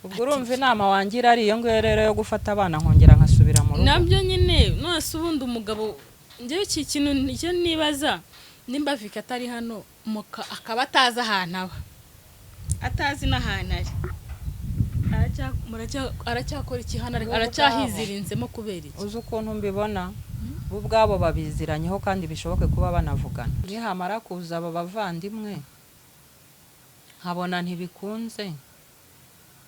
Ubwo urumva inama wangira ari iyo ngiyo rero yo gufata abana nkongera nkasubira mu rugo? Nabyo nyine. None se ubundi umugabo, njyewe iki kintu nicyo nibaza: nimba Vika atari hano, akaba atazi ahantu aba, atazi n'ahantu ari, aracyakora iki hano? Bo Aracyahizirinzemo kubera iki? Uzi ukuntu mbibona? Bo ubwabo babiziranyeho, kandi bishoboke kuba banavugana. Nihamara kuza abo bavandimwe, nkabona ntibikunze,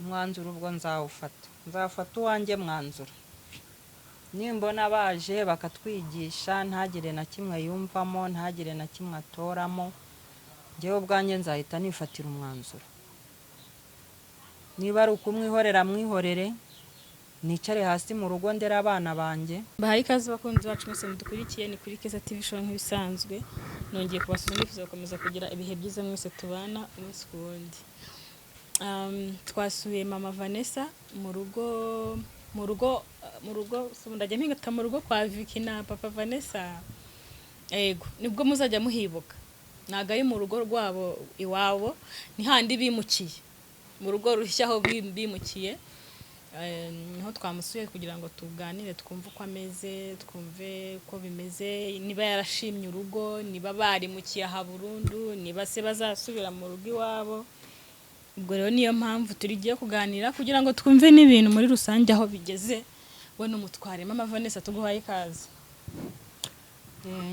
umwanzuro ubwo nzawufata, nzafata uwanjye mwanzuro. Nimbona baje bakatwigisha, ntagire na kimwe yumvamo, ntagire na kimwe atoramo, njyewe ubwanjye nzahita nifatira umwanzuro. Niba ari ukumwihorera, mwihorere, nicare hasi mu rugo ndera abana banjye. Bahaye ikaze abakunzi bacu mwese mudukurikiye, ni kuri Keza TV Show. Nk'ibisanzwe nongeye kubasuhuza, nifuza gukomeza kugira ibihe byiza mwese tubana umunsi ku wundi. Twasuye mama Vanessa mu rugo. Si ubu ndajya mpingata mu rugo kwa Vicky na papa Vanessa. Yego, nibwo muzajya muhibuka. Ntabwo ari mu rugo rwabo iwabo, ni handi bimukiye, mu rugo rushya aho bimukiye. Niho twamusuye kugira ngo tuganire, twumve uko ameze, twumve uko bimeze, niba yarashimye urugo, niba barimukiye aha burundu, niba se bazasubira mu rugo iwabo. Ubwo rero niyo mpamvu turigiye kuganira, kugira ngo twumve n'ibintu muri rusange aho bigeze, we n'umutware. Mama Vanessa, tuguhaye ikaze.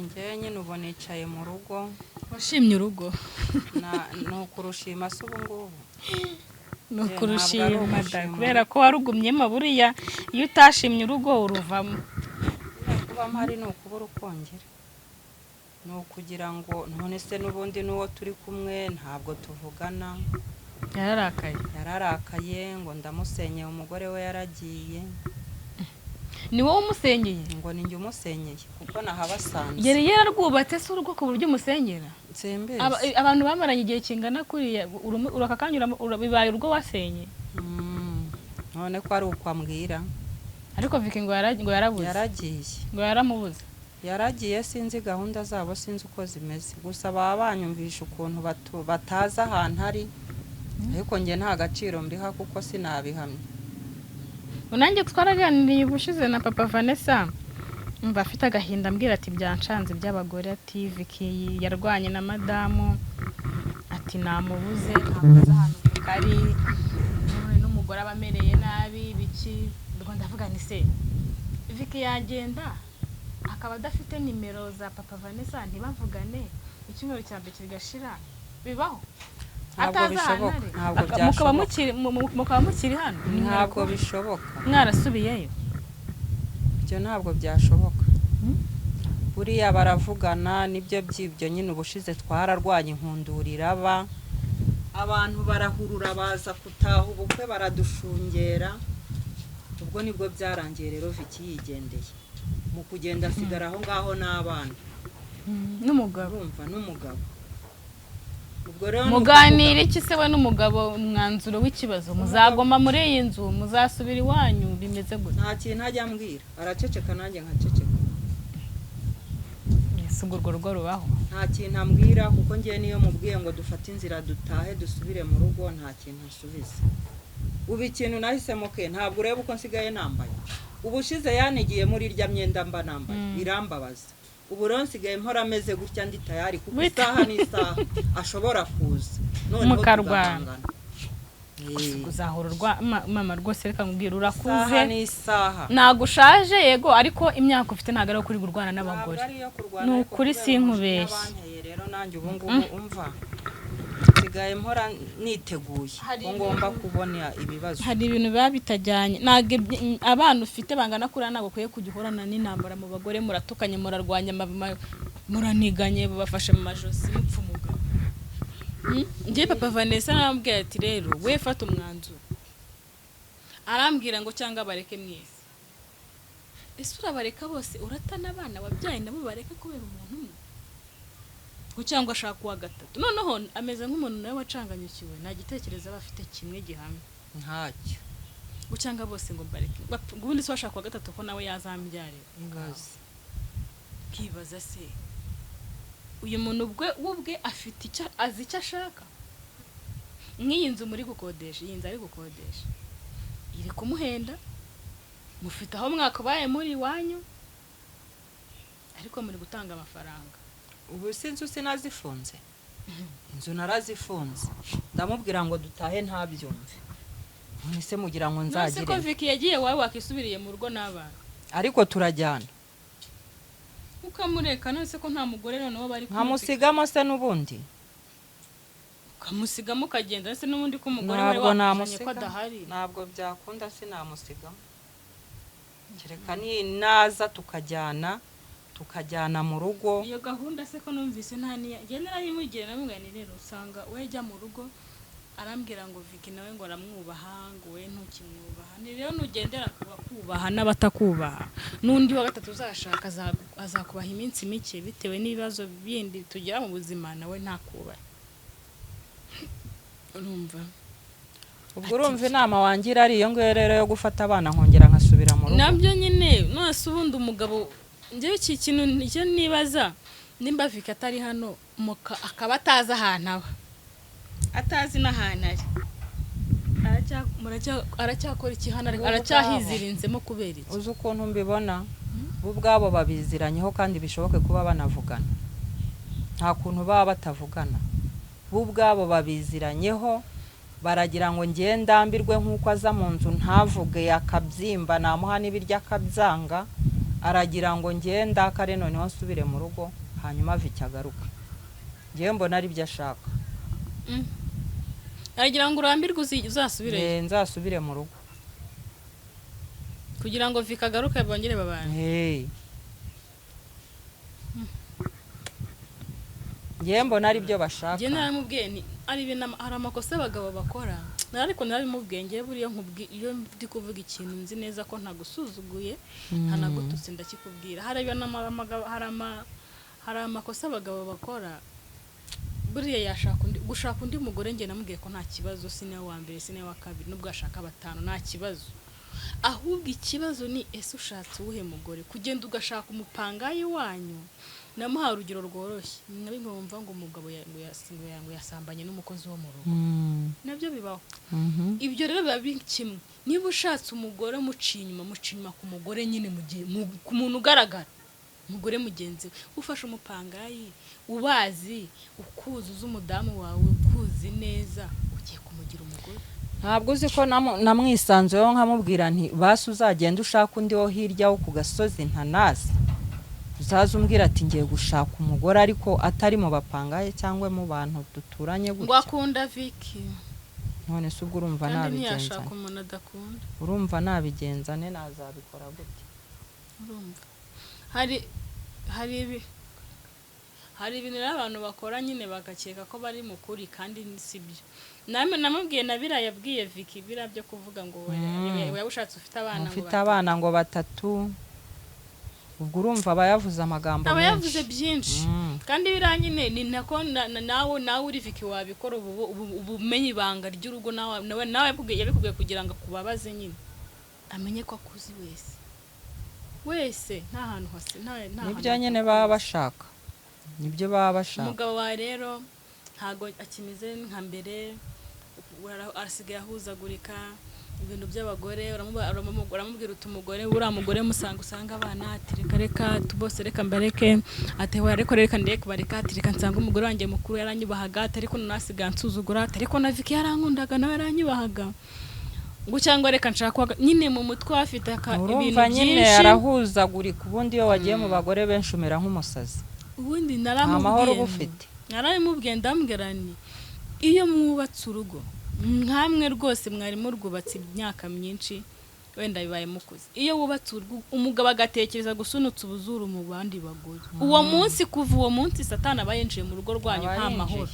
Njyewe nyine ubu nicaye mu rugo. Washimye urugo? Ni ukurushima se ubu ngubu? Ni ntabwo ari ukurushima da. ugushima. Kubera ko warugumyemo. Buriya iyo utashimye urugo, uruvamo. Kuba mpari ni ukubura ukongera, ni ukugira ngo none se n'ubundi n'uwo turi kumwe ntabwo tuvugana. Yararakaye? Yararakaye ngo ndamusenyeye, umugore we yaragiye. Ni wowe umusenyeye? Ngo ni njye umusenyeye kuko nahabasanze. Yari yararwubatse se urugo ku buryo umusenyera? Simbizi. Abantu bamaranye igihe kingana kuriya, uraka kanya bibaye urugo wasenye? None ko ari uko ambwira. Ariko Vicky ngo yarabuze? Yaragiye. Ngo yaramubuze? Yaragiye, sinzi gahunda zabo, sinzi uko zimeze, gusa baba banyumvisha ukuntu batazi ahantu ari, ariko njye nta gaciro mbiha kuko sinabihamya. Nanjye twaraganiriye ubushize na papa Vanessa, mva afite agahinda, ambwira ati: "Byanshanze by'abagore." Ati: "Vicky yarwanye na madamu." Ati: "Namubuze, ntabwo azi ahantu Vicky ari, none n'umugore aba amereye nabi biki." Ubwo ndavuga ni se Vicky yagenda akaba adafite nimero za papa Vanessa, ntibavugane, icyumweru cya mbere kigashira, bibaho? Ntabwo Atazi ahantu bishoboka. ari. Ntabwo Mukaba byashoboka. mukaba mukiri hano? Ntabwo bishoboka. Mwarasubiyeyo? Ibyo ntabwo byashoboka. Buriya baravugana, nibyo by'ibyo nyine. Ubushize twararwanye, inkundura iraba, abantu barahurura baza gutaha ubukwe, baradushungera. Ubwo nibwo byarangiye rero Vicky yigendeye. Mu kugenda asigara aho ngaho n'abana. N'umugabo? Urumva, n'umugabo. Ubwo rero ni Muganira iki se we n'umugabo, umwanzuro w'ikibazo? Muzagoma muri iyi nzu, muzasubira iwanyu, bimeze gute? Nta kintu ajya ambwira, araceceka nanjye nkaceceka. Ese ubwo urwo rugo rubaho? Nta kintu ambwira, kuko ngewe niyo mubwiye ngo dufate inzira dutahe dusubire mu rugo, nta kintu asubiza. Ubu ikintu nahisemo ke, ntabwo ureba uko nsigaye nambaye? Ubushize yanigiye muri irya myenda mba nambaye, birambabaza. Ubu rero nsigaye mpora ameze gutya, ndi tayari, kuko isaha n'isaha ashobora kuza noneho Mukarwana. tugahangana. Uzahora mama rwose, reka nkubwire, urakuze. Isaha n'isaha. Ntabwo ushaje, yego, ariko imyaka ufite ntabwo ari iyo kuri kurwana n'abagore. Ntabwo ari iyo kurwana, Ni ariko ukuri kubera sinkubeshye. umujinya banteye rero, nanjye ubu ngubu umva nsigaye mpora niteguye ko ngomba kubona ibibazo. Hari ibintu biba bitajyanye. Ntabwo abana ufite bangana kuriya, ntabwo ukwiye kujya uhorana n'intambara mu bagore, muratukanye, murarwanya, muraniganye, babafashe mu majosi, mupfa umugabo. Njye papa Vanessa arambwira ati: "Rero we fata umwanzuro." Arambwira ngo: "Cyangwa bareke mwese." Ese urabareka bose, uratana abana wabyaye nabo bareke kubera umuntu umwe? Ngo cyangwa ashaka uwa gatatu. Noneho ameze nk'umuntu nawe wacanganyukiwe, nta gitekerezo aba afite kimwe gihamye. Ntacyo. Ngo cyangwa bose ngo mbareke. Ngo ubundi se washaka uwa gatatu ko nawe yazambyarira? Ingazi. Nkibaza se uyu muntu ubwe we ubwe afite icyo azi, icyo ashaka? Nk'iyi nzu muri gukodesha, iyi nzu ari gukodesha. Iri kumuhenda, mufite aho mwakabaye muri iwanyu, ariko muri gutanga amafaranga. Ubu si inzu sinazifunze, inzu narazifunze, ndamubwira ngo dutahe ntabyumve. None se mugira ngo None se ko nzagire? Vicky yagiye, wawe wakisubiriye mu rugo n'abana? Ariko turajyana. Ukamureka? None se ko nta mugore noneho bari kumwe? Nkamusigamo se n'ubundi? Ukamusigamo ukagenda se n'ubundi, ko umugore wari Ntabwo wakuzanye ko namusiga. adahari? Ntabwo byakunda, sinamusigamo, kereka ni naza tukajyana mu rugo. Iyo gahunda se ko numvise nta niya njye narayimubwira, namubwira nti rero usanga we jya mu rugo, arambwira ngo Vicky nawe ngo aramwubaha, ngo we ntukimwubaha. Ni rero nugendera ku bakubaha n'abatakubaha, n'undi wa gatatu uzashaka azakubaha iminsi mike, bitewe n'ibibazo bindi tugira mu buzima, nawe ntakubahe, urumva? Ubwo urumva inama wangira ari iyo ngiyo rero, yo gufata abana nkongera nkasubira mu rugo? Nabyo nyine. None se ubundi umugabo, njyewe iki kintu nicyo nibaza, nimba Vicky atari hano, akaba atazi ahantu aba, atazi n'ahantu ari, aracyakora iki hano? Bo Aracyahizirinzemo kubera iki? Uzi ukuntu mbibona? Bo ubwabo babiziranyeho, kandi bishoboke kuba banavugana. Nta kuntu baba batavugana. Bo ubwabo babiziranyeho, baragira ngo ngiye ndambirwe nk'uko aza mu nzu ntavuge, akabyimba, namuha n'ibiryo akabyanga. Aragira ngo ngiye ndakare, noneho nsubire mu rugo, hanyuma Vicky agaruke. Ngewe mbona ari byo ashaka. Aragira ngo urambirwe, uzasubireyo? Nzasubire mu rugo. Kugira ngo Vicky agaruke bongere babane? Hey. Ngewe mbona ari byo bashaka. Njye naramubwiye nti ari ibintu hari amakosa abagabo bakora, ariko narabimubwiye. Njyewe buriya iyo ndi kuvuga ikintu nzi neza ko ntagusuzuguye, ntanagututse, ndakikubwira. Hari ibintu hari amakosa abagabo bakora. Buriya yashaka undi, gushaka undi mugore, njye namubwiye ko nta kibazo, si nawe wa mbere, si nawe wa kabiri, nubwo yashaka batanu nta kibazo. Ahubwo ikibazo ni ese ushatse uwuhe mugore? Kugenda ugashaka umupangayi wanyu, namuhaye urugero rworoshye, ni nka bimwe wumva ngo umugabo ngo yasambanye n'umukozi wo mu rugo. Nabyo bibaho. Ibyo rero biba biri kimwe. Niba ushatse umugore, muciye inyuma, muciye inyuma ku mugore nyine, mu gihe ku muntu ugaragara, umugore mugenzi we. Ufashe umupangayi ubazi, ukuzuza umudamu wawe ukuzi neza, ugiye kumugira umugore? Ntabwo uzi ko namwisanzuyeho nkamubwira nti basi uzagenda ushaka undi wo hirya wo ku gasozi ntanazi, uzaza umbwira ati ngiye gushaka umugore, ariko atari mu bapangaye cyangwa mu bantu duturanye Ngo gutya. akunda Vicky. None se ubwo urumva Kandi nabigenza ntiyashaka nte? umuntu adakunda. Urumva nabigenza ne? Nazabikora gute? Urumva hari ibintu rero abantu bakora nyine bagakeka ko bari mu kuri, kandi si byo. Namwe namubwiye na biriya yabwiye Vicky, biriya byo kuvuga ngo yabushatse ufite abana ngo Ufite batatu. abana ngo batatu, ubwo urumva aba yavuze amagambo Aba yavuze menshi. byinshi. Kandi biriya nyine ni nako nawe uri Vicky wabikora. Ubu umenye ibanga ry'urugo, nawe yabikubwiye kugira ngo akubabaze nyine, amenye ko akuzi wese wese, nta hantu hose nta Nibyo hantu nyine hatakuzi. baba bashaka, nibyo baba bashaka. Umugabo wawe rero ntago akimeze nka mbere, asigaye ahuzagurika, ibintu by'abagore. Uramubwira uti umugore, uriya mugore musanga usanga abana, ati reka reka bose reka mbareke, ati hoya ariko reka ndeke bareka, ati reka nsanga umugore wanjye mukuru yaranyubahaga, ati ariko nasigaye ansuzugura, ati ariko na Vicky yarankundaga nawe yaranyubahaga, ngo cyangwa reka nshaka nyine mu mutwe afite ibintu Urumva nyine byinshi. arahuzagurika. Ubundi iyo wagiye mu bagore benshi umera nk'umusazi. Ubundi Nta mahoro uba naramubwiye ufite. Naramubwiye, ndamubwira nti iyo mwubatse urugo nkamwe rwose mwari murwubatse imyaka myinshi, wenda bibaye mukuze, iyo wubatse urugo umugabo agatekereza gusunutsa ubuzuru mu bandi bagore, uwo munsi, kuva uwo munsi Satani aba yinjiye mu rugo rwanyu, Aba nta yinjiye. mahoro.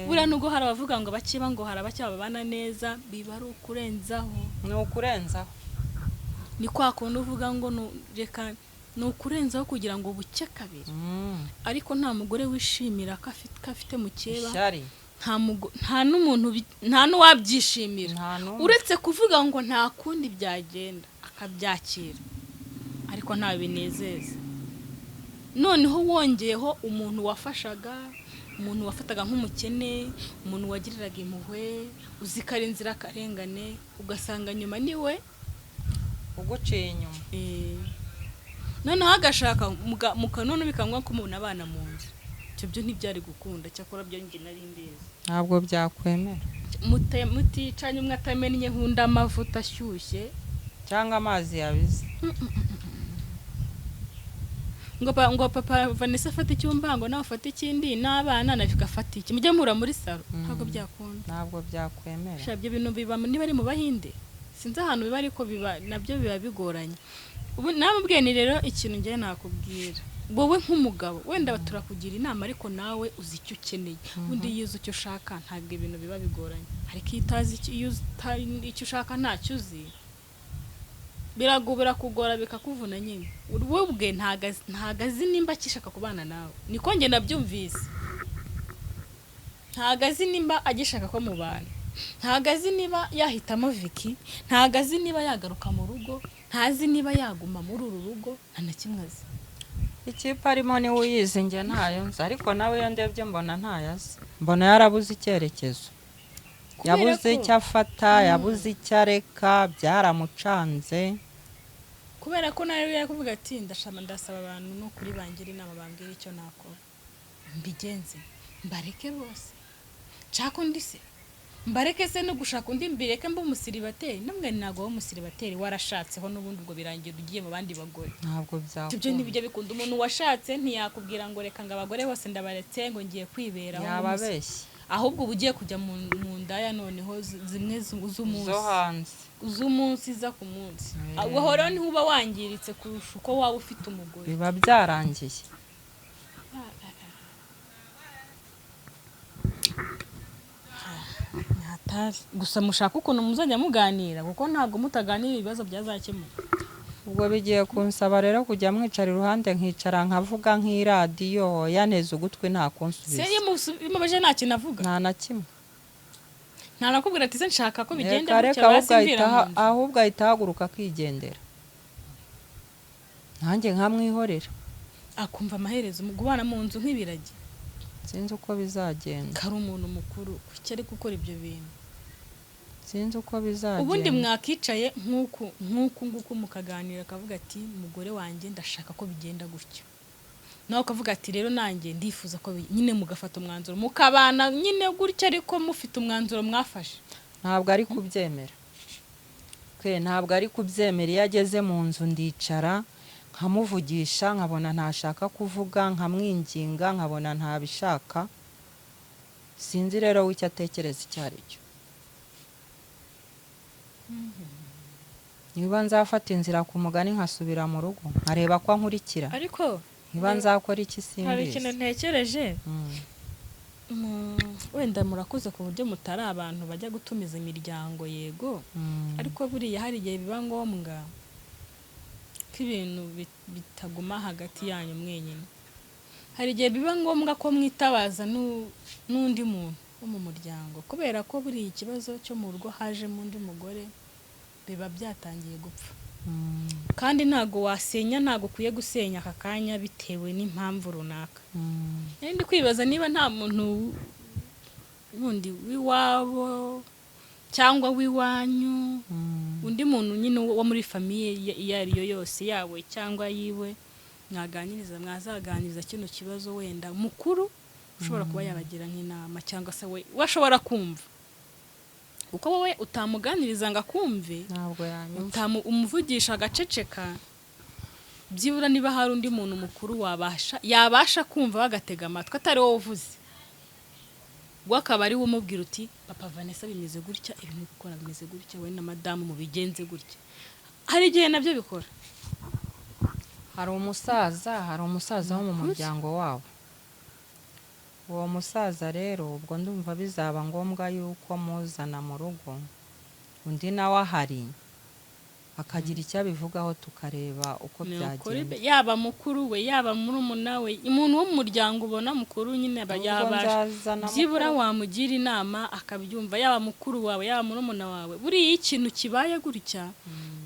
Buriya nubwo hari abavuga ngo bakeba, ngo hari abakeba babana neza, biba ari ukurenzaho. Ni ukurenzaho. Ni kwa kundi uvuga ngo reka ni ukurenzaho kugira ngo bucye kabiri. Ariko nta mugore wishimira ko afite mukeba. Ishyari. Nta n'umuntu nta n'uwabyishimira. Nta n'umwe. Uretse kuvuga ngo nta kundi byagenda akabyakira, ariko ntawe binezeza. Noneho wongeyeho umuntu wafashaga Umuntu wafataga nk'umukene, umuntu wagiriraga impuhwe, uzi ko ari inzirakarengane, ugasanga nyuma niwe uguciye inyuma. Noneho agashaka mukanone bikangwa ko mubona abana mu nzu. Ibyo byo ntibyari gukunda, cyakora byo njye nari mbizi. Ntabwo byakwemera. Muticanye umwe atamennye nkunda amavuta ashyushye cyangwa amazi yabize. Ngo papa Vanessa afate icyumba, ngo nawe afate ikindi, n'abana na Vika afate iki, mujye muhura muri salo. Ntabwo byakunda. Ntabwo byakwemera. Sha, ibyo bintu biba niba ari mu Bahinde, sinzi ahantu biba, ariko biba nabyo biba bigoranye. Ubu namubwiye ni rero ikintu ngiye nakubwira wowe nk'umugabo, wenda turakugira inama ariko nawe uzi icyo ukeneye. Ubundi iyo uzi icyo ushaka ntabwo ibintu biba bigoranye, ariko iyo utazi iyo icyo ushaka ntacyo uzi, birakugora bikakuvuna nyine. Wowe ubwe ntago azi nimba akishaka kubana nawe, niko njye nabyumvise. Ntago azi nimba agishaka ko mubana, ntago azi niba yahitamo Vicky, ntago azi niba yagaruka mu rugo, ntazi niba yaguma muri uru rugo, nta na kimwe azi. Ikipe arimo niwe uyizi, njye ntayo nzi, ariko nawe iyo ndebye mbona ntayo azi, mbona yarabuze icyerekezo, yabuze icyo afata, yabuze icyo areka, byaramucanze. Kubera ko nawe yarakuvuga ati ndasaba abantu no kuri bangira inama, bambwira icyo nakora, mbigenze, mbareke bose, nshaka undi se, mbareke se no gushaka undi, mbireke mbe umusiribateri. Namwe ntabwo wowe umusiribateri warashatseho n'ubundi, ubwo birangira ugiye mu bandi bagore. Ntabwo byakunda. Ibyo ntibijya bikunda. Umuntu washatse ntiyakubwira ngo reka ngo abagore bose ndabaretse ngo ngiye kwiberaho. Yababeshye. Ahubwo uba ugiye kujya mu ndaya noneho zimwe z'umunsi zo hanze, z'umunsi za ku munsi. Ubwo rero niho uba wangiritse kurusha uko waba ufite umugore. Biba byarangiye. Gusa mushaka ukuntu muzajya muganira, kuko ntabwo mutaganira ibibazo byazakemuka. Ubwo bigiye kunsaba rero kujya mwicara iruhande, nkicara nkavuga nk'iradiyo, yaneze ugutwi nta kunsubiza. Se iyo nta kintu avuga? Nta na kimwe. Nta nakubwira ati se nshaka ko bigenda gutya, basimvira mu nzu. Ahubwo ahita ahaguruka akigendera, nanjye nkamwihorera. Akumva amaherezo mugubana mu nzu nk'ibiragi. Sinzi uko bizagenda. Kari umuntu mukuru kuki ari gukora ibyo bintu? Sinzi uko bizagenda. Ubundi mwakicaye nk'uku nguku mukaganira, akavuga ati mugore wanjye ndashaka ko bigenda gutya, nawe ukavuga ati rero nanjye ndifuza ko nyine mugafata umwanzuro mukabana nyine gutya, ariko mufite umwanzuro mwafashe. Ntabwo ari kubyemera. Ntabwo ari kubyemera. Iyo ageze mu nzu ndicara nkamuvugisha, nkabona ntashaka kuvuga, nkamwinginga, nkabona ntabishaka. Sinzi rero w'icyo atekereza icyo ari cyo. Niba nzafata inzira ku mugani nkasubira mu rugo nkareba ko ankurikira, ariko niba nzakora iki simbizi. Hari ikintu ntekereje. Wenda murakuze ku buryo mutari abantu bajya gutumiza imiryango, yego, ariko buriya hari igihe biba ngombwa ko ibintu bitaguma hagati yanyu mwenyine. Hari igihe biba ngombwa ko mwitabaza n'undi muntu wo mu muryango, kubera ko buriya ikibazo cyo mu rugo hajemo undi mugore biba byatangiye gupfa. Kandi ntago wasenya, ntago ukwiye gusenya aka kanya bitewe n'impamvu runaka. Ndi kwibaza niba nta muntu wundi w'iwabo cyangwa w'iwanyu, undi muntu nyine wo muri famiye iyo ari yo yose yawe cyangwa yiwe, mwaganiriza, mwazaganiriza kino kibazo, wenda mukuru ushobora kuba yabagira nk'inama, cyangwa se we washobora kumva, kuko wowe utamuganiriza ngo akumve, ntabwo yanyumva, umuvugisha agaceceka. Byibura niba hari undi muntu mukuru yabasha kumva bagatega amatwi atari wowe uvuze, akaba ari we umubwira uti papa Vanessa bimeze gutya, ibintu gukora bimeze gutya, we na madamu mubigenze gutya. Hari igihe nabyo bikora. Hari umusaza wo mu muryango wabo. Uwo musaza rero ubwo ndumva bizaba ngombwa yuko muzana mu rugo, undi nawe ahari akagira icyo abivugaho, tukareba uko byagenda. Yaba mukuru we, yaba murumuna we, umuntu wo mu muryango ubona mukuru nyine yabasha, byibura wamugira inama akabyumva, yaba mukuru wawe yaba murumuna wawe. Buriya ikintu kibaye gutya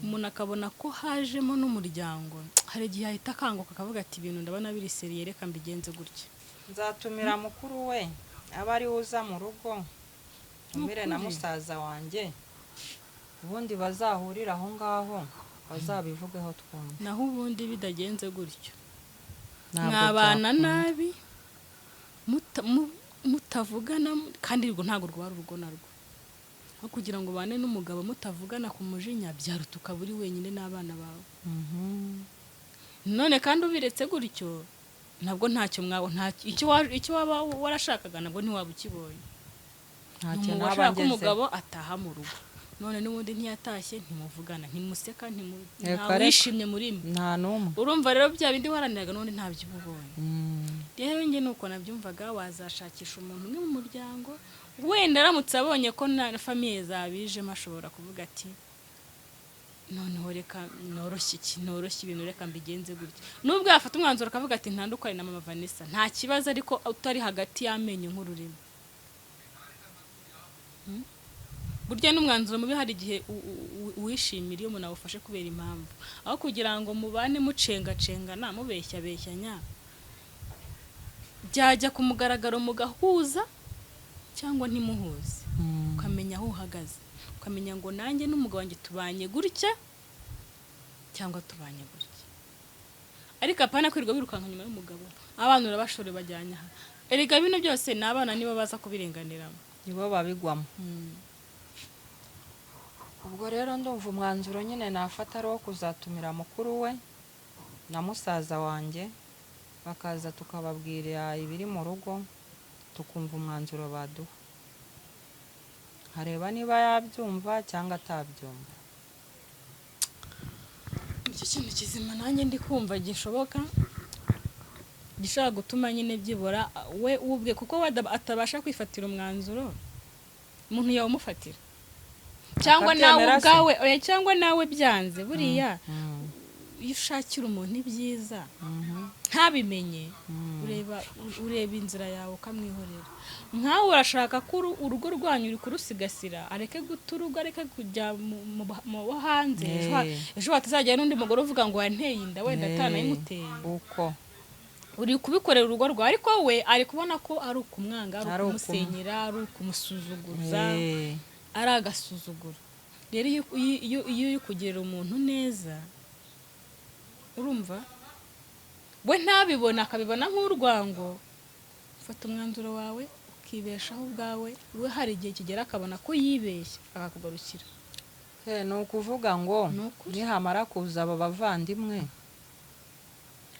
umuntu akabona ko hajemo n'umuryango, hari igihe ahita akanguka akavuga ati ibintu ndabona biri seriye, reka mbigenze gutya. Nzatumira mukuru we aba ari we uza mu rugo, ntumire na Nukuri. musaza wanjye, ubundi bazahurire aho ngaho bazabivugeho twumve. Naho ubundi bidagenze gutyo, Ntabwo mwabana byakunda. nabi mutavugana, kandi urwo ntabwo rwari urugo narwo. Aho kugira ngo ubane n'umugabo mutavugana ku mujinya, byaruta ukaba uri wenyine n'abana bawe. None kandi ubiretse gutyo, nabwo ntacyo mwaba, icyo waba warashakaga nabwo ntiwaba ukibonye. Ntacyo Umuntu naba washaka ko ngezeho. umugabo ataha mu rugo, none n'ubundi ntiyatashye, ntimuvugana, ntimuseka, Reka, nta reka. wishimye muri mwe. Nta n'umwe. Urumva rero bya bindi waharaniraga n'ubundi ntabyo uba ubonye. Rero njye nuko nabyumvaga, wazashakisha umuntu umwe mu muryango, wenda aramutse abonye ko na famille zabijemo, ashobora kuvuga ati: "Noneho reka noroshye iki, noroshye ibintu, reka mbigenze gutya." Nubwo yafata umwanzuro akavuga ati: "Ntandukane na mama Vanessa, nta kibazo," ariko utari hagati y'amenyo nk'ururimi. Burya n'umwanzuro mubi hari igihe uwishimira iyo umuntu awufashe kubera impamvu, aho kugira ngo mubane mucengacengana, mubeshyabeshyanya, byajya ku mugaragaro mugahuza cyangwa ntimuhuze, ukamenya aho uhagaze, ukamenya ngo nanjye n'umugabo wanjye tubanye gutya cyangwa tubanye gutya. Ariko apana kwirirwa wirukanka nyuma y'umugabo, abana urabashore bajyanye aha. Erega bino byose ni abana, nibo baza kubirenganiramo. Nibo babigwamo. Ubwo rero ndumva umwanzuro nyine nafata ari uwo kuzatumira mukuru we na musaza wanjye, bakaza tukababwira ibiri mu rugo, tukumva umwanzuro baduha, nkareba niba yabyumva cyangwa atabyumva. Icyo kintu kizima nanjye ndi kumva gishoboka, gishobora gutuma nyine byibura we ubwe, kuko we atabasha kwifatira umwanzuro, umuntu yawumufatira cyangwa nawe Akabyemera se? ubwawe. Oya, cyangwa nawe byanze buriya, iyo ushakira umuntu ibyiza ntabimenye, ureba inzira yawe ukamwihorera. Nkawe urashaka ko urugo rwanyu uri kurusigasira, areke guta urugo, areke kujya mu bo hanze. Ejo hatazajya n'undi mugore uvuga ngo wanteye inda, wenda atanayimuteye. Uko Uri kubikorera urugo rwawe, ariko we ari kubona ko ari ukumwanga, ari Ari ukumusenyera, ari ukumusuzuguza, ari agasuzuguro. Rero iyo uri kugirira umuntu neza, urumva we ntabibona, akabibona nk'urwango, ufata umwanzuro wawe ukibeshaho ubwawe. We hari igihe kigera akabona ko yibeshya, akakugarukira. Ni ukuvuga ngo Ni ukuri. nihamara kuza abo bavandimwe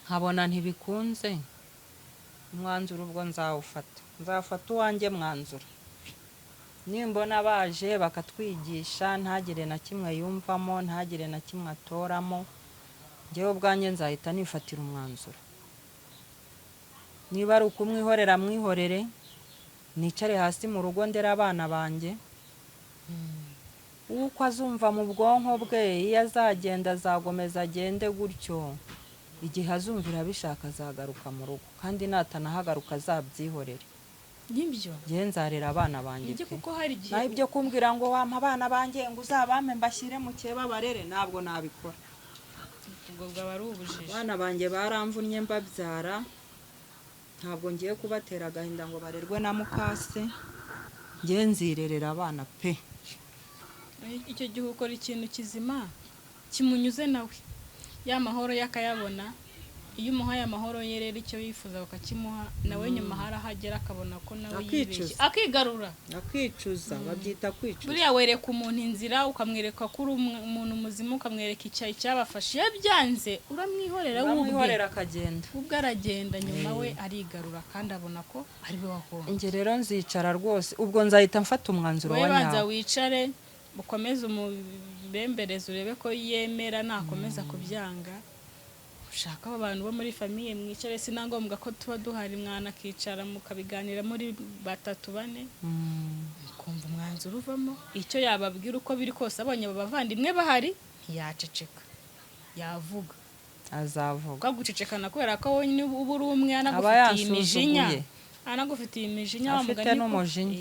nkabona ntibikunze, umwanzuro ubwo nzawufata, nzafata uwanjye mwanzuro. Nimbona baje bakatwigisha, ntagire na kimwe yumvamo, ntagire na kimwe atoramo, njyewe ubwanjye nzahita nifatira umwanzuro. Niba ari ukumwihorera, mwihorere, nicare hasi mu rugo ndere abana banjye. Uko azumva mu bwonko bwe, iyo azagenda azagomeza agende gutyo. Igihe azumvira abishaka azagaruka mu rugo, kandi natanahagaruka azabyihorere. Nibyo. Njyewe nzarera abana banjye Nibyo. pe. Kuko hari igihe Naho ibyo kumbwira ngo wampa abana banjye, ngo uzabampe mbashyire mu keba barere, ntabwo nabikora. Ubwo bwaba ari ubujiji. Abana banjye baramvunnye mbabyara, ntabwo ngiye kubatera agahinda ngo barerwe na mukase. Njyewe nzirerera abana pe. Icyo gihe ukora ikintu kizima kimunyuze, nawe ya mahoro ye akayabona. Iyo umuhaye amahoro ye rero, icyo yifuza ukakimuha, nawe nyuma hari aho agera akabona ko nawe Akicuza. yibeshye, akigarura. Akicuza, babyita kwicuza. Buriya wereka umuntu inzira, ukamwereka ko uri umuntu muzima, ukamwereka icyayi cyabafashe. Iyo byanze uramwihorera we ubwe. Uramwihorera akagenda. Ubwo aragenda, nyuma we arigarura kandi abona ko ari we wahombye. Njye rero nzicara rwose, ubwo nzahita mfata umwanzuro Wowe wa banza nyawo. wicare, ukomeze umubembereze, urebe ko yemera. Nakomeza kubyanga, ushaka abo bantu bo muri famille mwicare. Si na ngombwa ko tuba duhari, mwana akicara mukabiganira muri batatu, bane, mukumva umwanzuro uvamo icyo yababwira. Uko biri kose, abonye abo bavandimwe bahari ntiyaceceka, yavuga. Azavuga. Ukagucecekana kubera ko wowe nyine uba uri umwe, Aba anagufitiye imijinya. yansuzuguye. Anagufitiye imijinya wa Afite mugani n'umujinya.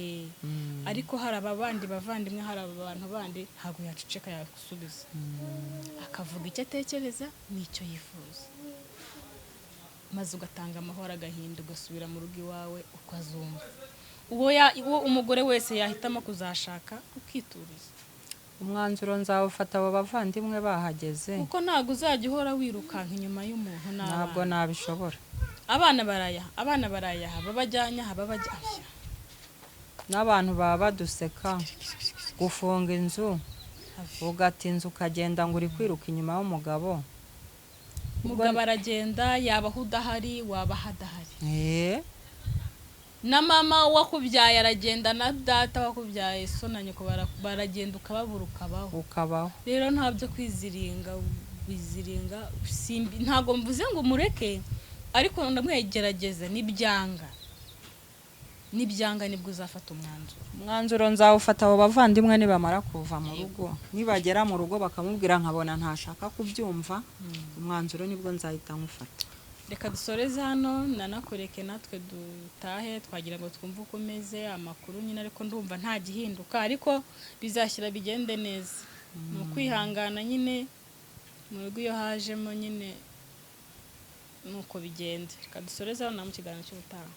Ariko hari aba bandi bavandimwe, hari aba bantu bandi, ntabwo yaceceka, yagusubiza, akavuga icyo atekereza n'icyo yifuza. Maze ugatanga amahoro, agahinda, ugasubira mu rugo iwawe, ukazumva uwo umugore wese yahitamo kuzashaka, ukituriza. Umwanzuro nzawufata abo bavandimwe bahageze. Kuko ntabwo uzajya uhora wirukanka inyuma y'umuntu Ntabwo n'abana. nabishobora. Abana barayaha, abana barayaha, babajyanye aha, babajyanye. N'abantu baba baduseka, gufunga inzu, ugata inzu, ukagenda ngo uri kwiruka inyuma y'umugabo. Umugabo aragenda, yabaho udahari, wabaho adahari. Na mama wakubyaye aragenda, na data wakubyaye, so na nyoko baragenda, ukababura, ukabaho. Ukabaho. Rero nta byo kwiziringa, wiziringa simbi. Ntabwo mvuze ngo umureke, ariko ndamwegerageza, nibyanga, nibyanga nibwo uzafata umwanzuro. Umwanzuro nzawufata abo bavandimwe nibamara kuva mu rugo, nibagera mu rugo bakamubwira, nkabona ntashaka kubyumva, umwanzuro nibwo nzahita nywufata. Reka dusoreze hano, nanakureke natwe dutahe. Twagira ngo twumve uko umeze, amakuru nyine, ariko ndumva nta gihinduka, ariko bizashyira bigende neza. Ni ukwihangana nyine, mu rugo iyo hajemo nyine nuko bigenda. Reka dusoreze hano, na mu kiganiro cy'ubutaha.